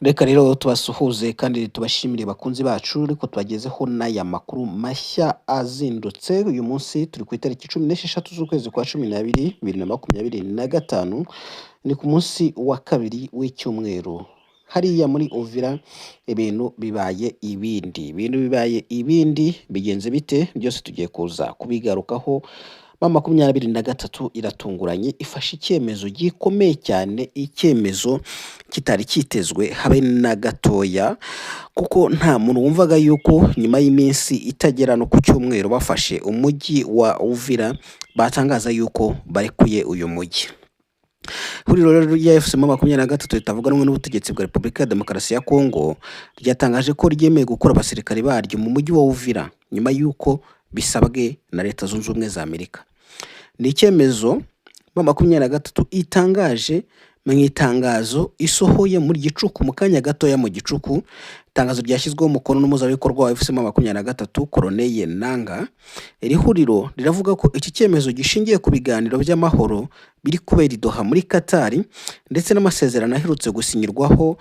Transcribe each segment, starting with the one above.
Reka rero tubasuhuze kandi tubashimire, bakunzi bacu, ariko tubagezeho n'aya makuru mashya azindutse. Uyu munsi turi ku itariki 16 z'ukwezi kwa 12 2025, ni ku munsi wa kabiri w'icyumweru. Hariya muri Uvira ibintu bibaye ibindi, ibintu bibaye ibindi. Bigenze bite? Byose tugiye kuza kubigarukaho. M23 iratunguranye, ifashe icyemezo gikomeye cyane, icyemezo kitari cyitezwe habe na gatoya, kuko nta muntu wumvaga yuko nyuma y'iminsi itagera no ku cyumweru bafashe umujyi wa Uvira batangaza yuko barekuye uyu mujyi. Ihuriro rero rya AFC M23 ritavuga rumwe n'ubutegetsi bwa Repubulika ya Demokarasi ya Kongo ryatangaje ko ryemeye gukura abasirikare baryo mu mujyi wa Uvira nyuma y'uko bisabwe na Leta Zunze Ubumwe za Amerika. Ni icyemezo M23 itangaje mu itangazo isohoye muri gicuku, mu kanya gatoya mu gicuku, itangazo ryashyizweho umukono n'umuhuzabikorwa wa AFC M23, Corneille Nanga. Iri huriro riravuga ko iki cyemezo gishingiye ku biganiro by'amahoro biri kubera i Doha muri Qatar, ndetse n'amasezerano aherutse gusinyirwaho,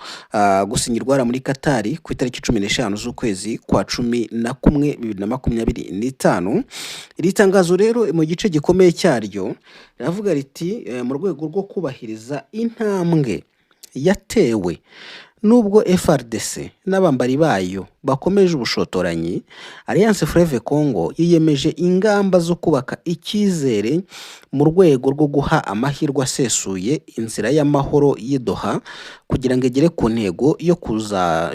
gusinyirwa muri Qatar ku itariki 15 z'ukwezi kwa 11 2025. Iri tangazo rero mu gice gikomeye cyaryo riravuga riti: "Mu rwego rwo kubahiriza intambwe yatewe, nubwo FARDC n'abambari bayo bakomeje ubushotoranyi, Alliance Fleuve Congo yiyemeje ingamba zo kubaka icyizere mu rwego rwo guha amahirwe asesuye inzira y'amahoro y'i Doha kugira ngo igere ku ntego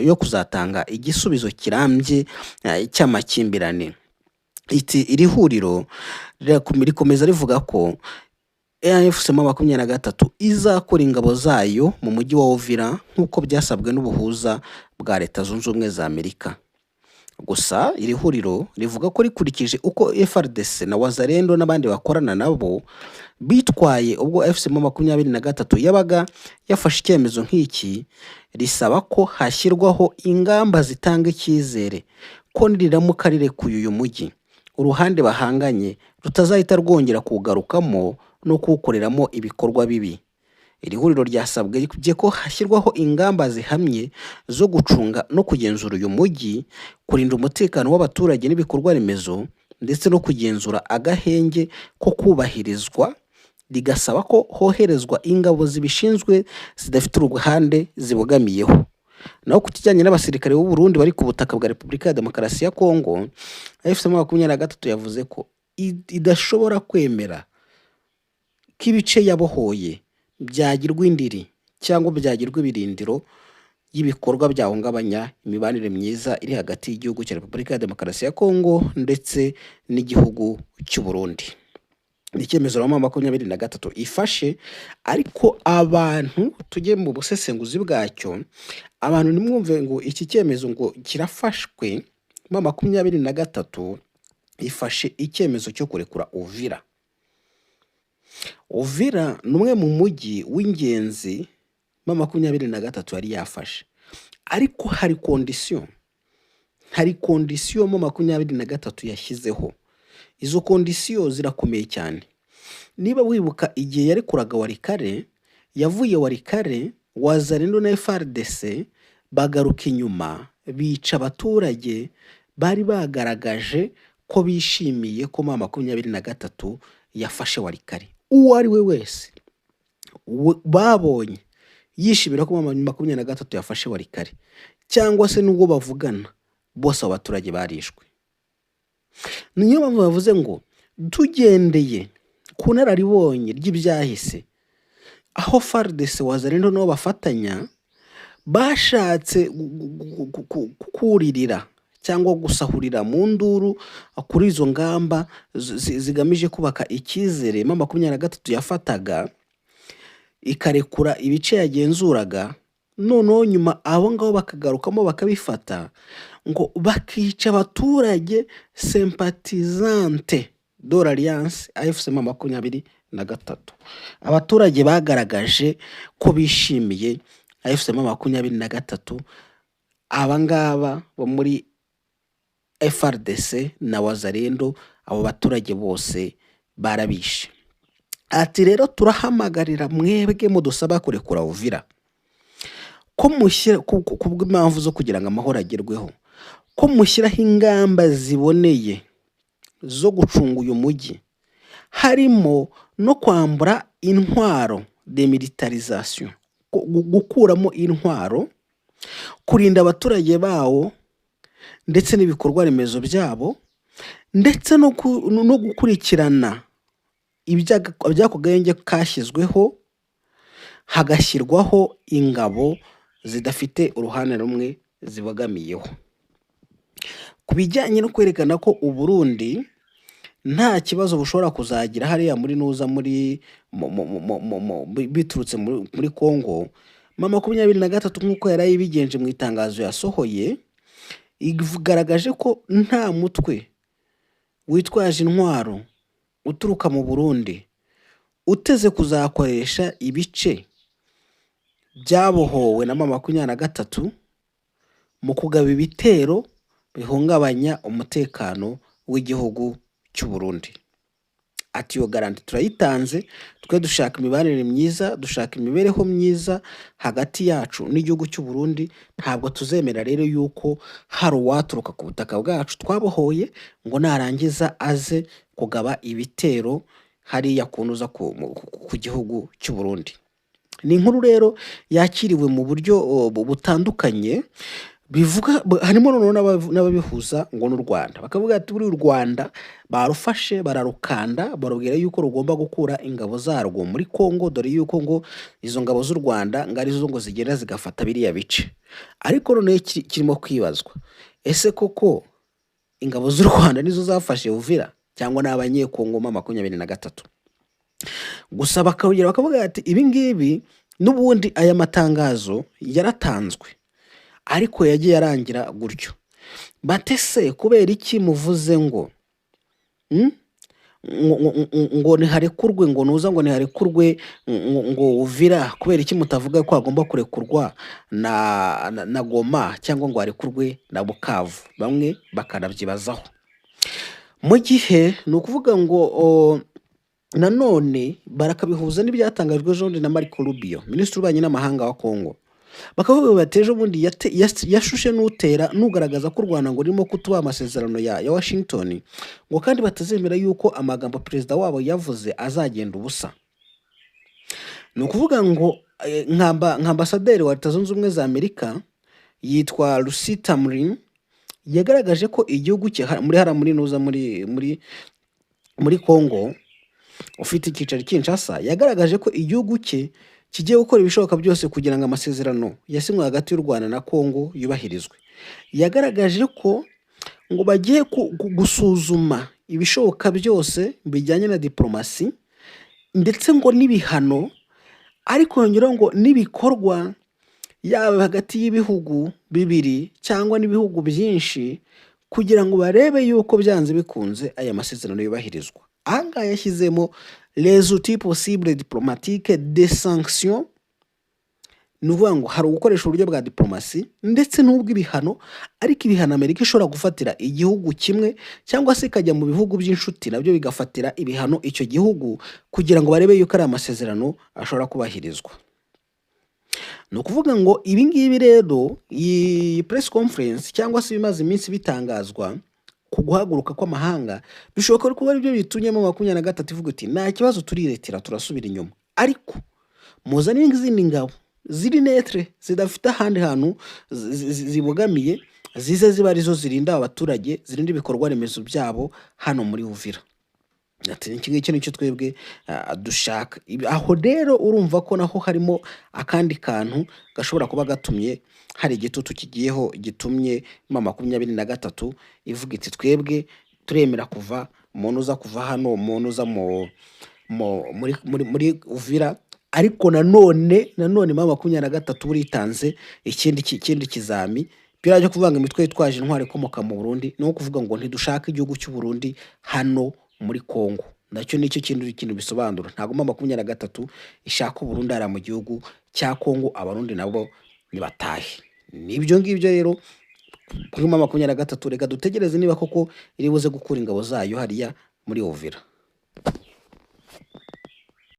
yo kuzatanga igisubizo kirambye cy'amakimbirane." Iti iri huriro rikomeza rivuga ko AFC M23 izakura ingabo zayo mu mujyi wa Uvira nk'uko byasabwe n'ubuhuza bwa Leta Zunze Ubumwe za Amerika. Gusa iri huriro rivuga ko rikurikije uko FARDC na Wazalendo n'abandi bakorana nabo bitwaye ubwo AFC M23 yabaga yafashe icyemezo nk'iki, risaba ko hashyirwaho ingamba zitanga icyizere ko niriramuka rirekuye uyu mujyi, uruhande bahanganye rutazahita rwongera kuwugarukamo no kuwukoreramo ibikorwa bibi. Iri huriro ryasabwe ko hashyirwaho ingamba zihamye zo gucunga no kugenzura uyu mujyi, kurinda umutekano w'abaturage n'ibikorwa remezo, ndetse no kugenzura agahenge ko kubahirizwa, rigasaba ko hoherezwa ingabo zibishinzwe zidafite uruhande zibogamiyeho. Naho ku kijyanye n'abasirikare b'u Burundi bari ku butaka bwa Repubulika ya Demokarasi ya Kongo, AFC M23 yavuze ko idashobora kwemera ko ibice yabohoye byagirwa indiri cyangwa byagirwa ibirindiro y'ibikorwa byahungabanya imibanire myiza iri hagati y'igihugu cya Repubulika ya Demokarasi ya Kongo ndetse n'igihugu cy'u Burundi. Ni icyemezo M23 ifashe, ariko abantu tujye mu busesenguzi bwacyo. Abantu ntimwumve ngo iki cyemezo ngo kirafashwe, M23 ifashe icyemezo cyo kurekura Uvira. Uvira ni umwe mu mujyi w'ingenzi M23 yari yafashe, ariko hari condition, hari condition M23 yashyizeho. Izo condition zirakomeye cyane. Niba wibuka igihe yarekuraga Walikale, yavuye Walikale, Wazalendo na FARDC bagaruka inyuma bica abaturage bari bagaragaje ko bishimiye ko M23 yafashe Walikale. Uwo ari we wese babonye yishimira ko M23 yafashe Walikale, cyangwa se n'ubwo bavugana, bose abo baturage barishwe. Niyo mpamvu bavuze ngo tugendeye ku nararibonye ry'ibyahise, aho FARDC, Wazalendo nabo bafatanya bashatse kuririra cyangwa gusahurira mu nduru kuri izo ngamba zigamije kubaka icyizere M23 yafataga, ikarekura ibice yagenzuraga, noneho nyuma abo ngabo bakagarukamo bakabifata, ngo bakica abaturage sympathisants de l'Alliance AFC M23. Abaturage bagaragaje ko bishimiye AFC M23, aba ngaba bo muri FARDC na Wazalendo, abo baturage bose barabishe. Ati rero turahamagarira mwebwe mudusaba kurekura Uvira Ko mushyira ku bw'impamvu zo kugira ngo amahoro agerweho, ko mushyiraho ingamba ziboneye zo gucunga uyu mujyi, harimo no kwambura intwaro, démilitarisation, gukuramo intwaro, kurinda abaturage bawo ndetse n'ibikorwa remezo byabo, ndetse no gukurikirana iby'ako gahenge kashyizweho, hagashyirwaho ingabo zidafite uruhande rumwe zibogamiyeho. Ku bijyanye no kwerekana ko Uburundi nta kibazo bushobora kuzagira hariya muri nuza muri biturutse muri Congo, M23, nk'uko yari ibigenje mu itangazo yasohoye, igaragaje ko nta mutwe witwaje intwaro uturuka mu Burundi uteze kuzakoresha ibice byabohowe na M23 mu kugaba ibitero bihungabanya umutekano w'igihugu cy'u Burundi. Ati: "Iyo garantie turayitanze. Twe dushaka imibanire myiza, dushaka imibereho myiza hagati yacu n'igihugu cy'u Burundi. Ntabwo tuzemera rero yuko hari uwaturuka ku butaka bwacu twabohoye ngo narangiza aze kugaba ibitero hariya kunuza ku gihugu cy'u Burundi." Ni inkuru rero yakiriwe mu buryo butandukanye, bivuga harimo noneho n'ababihuza ngo n'u Rwanda, bakavuga ati: "Buriya u Rwanda barufashe, bararukanda, barubwira yuko rugomba gukura ingabo zarwo muri Congo, dore yuko ngo izo ngabo z'u Rwanda ngo arizo ngo zigenda zigafata biriya bice." Ariko noneho kirimo kwibazwa: ese koko ingabo z'u Rwanda nizo zafashe Uvira, cyangwa ni Abanyekongo M23? Gusa bakongera bakavuga ati: "Ibi ngibi n'ubundi aya matangazo yaratanzwe, ariko yagiye arangira gutyo." Bate se kubera iki muvuze ngo, Ngo niharekurwe, ngo nuza, ngo niharekurwe ngo Uvira, kubera iki mutavuga ko hagomba kurekurwa na Goma, cyangwa ngo harekurwe na Bukavu? Bamwe bakanabyibazaho. Mu gihe ni ukuvuga ngo nanone barakabihuza n'ibyatangajwe ejo bundi na Marco Rubio, minisitiri w'ububanyi n'amahanga wa Congo, bakavuga bati: "Ejo bundi yashushe n'utera n'ugaragaza ko u Rwanda ngo rurimo kutubaha amasezerano ya Washington, ngo kandi batazemera yuko amagambo perezida wabo yavuze azagenda ubusa." Ni ukuvuga ngo nka ambasaderi wa Leta Zunze Ubumwe za Amerika yitwa Lucy Tamlyn yagaragaje ko igihugu cye muri hariya muri nuza muri Congo, ufite icyicaro i Kinshasa, yagaragaje ko igihugu cye kigiye gukora ibishoboka byose kugira ngo amasezerano yasinywe hagati y'u Rwanda na Congo yubahirizwe. Yagaragaje ko ngo bagiye gusuzuma ibishoboka byose bijyanye na diplomasi, ndetse ngo n'ibihano, ariko yongeraho ngo n'ibikorwa yaba hagati y'ibihugu bibiri cyangwa n'ibihugu byinshi, kugira ngo barebe yuko byanze bikunze aya masezerano yubahirizwa. Aha ngaha yashyizemo les outils possibles diplomatiques de sanctions. Ni ukuvuga ngo hari ugukoresha uburyo bwa diplomasi ndetse n'ubw'ibihano, ariko ibihano Amerika ishobora gufatira igihugu kimwe, cyangwa se ikajya mu bihugu by'inshuti nabyo bigafatira ibihano icyo gihugu, kugira ngo barebe yuko ari amasezerano ashobora kubahirizwa. Ni ukuvuga ngo ibi ngibi rero, iyi press conference cyangwa se ibimaze iminsi bitangazwa ku guhaguruka kw'amahanga, bishoboka kuba aribyo bitumye M23 ivuga iti: "Nta kibazo, turiretera, turasubira inyuma, ariko muzane izindi ngabo ziri neutre, zidafite ahandi hantu zibogamiye, zize ziba arizo zirinda aba baturage, zirinda ibikorwa remezo byabo hano muri Uvira." Ati: "Iki ngiki nicyo twebwe dushaka." Aho rero urumva ko naho harimo akandi kantu gashobora kuba gatumye hari igitutu kigiyeho, gitumye M23 ivuga iti: "Twebwe turemera kuva umuntu uza kuva hano, umuntu uza muri Uvira." Ariko nanone M23 buritanze ikindi kizami biriya byo kuvuga ngo imitwe yitwaje intwaro ikomoka mu Burundi, ni nko kuvuga ngo ntidushaka igihugu cy'u Burundi hano muri Congo. Nacyo nicyo kintu bisobanura. Ntabwo M23 ishaka Uburundi hariya mu gihugu cya Congo, Abarundi nabo nibatahe. Nibyo ngibyo rero kuri M23. Reka dutegereze niba koko iri buze gukura ingabo zayo hariya muri Uvira.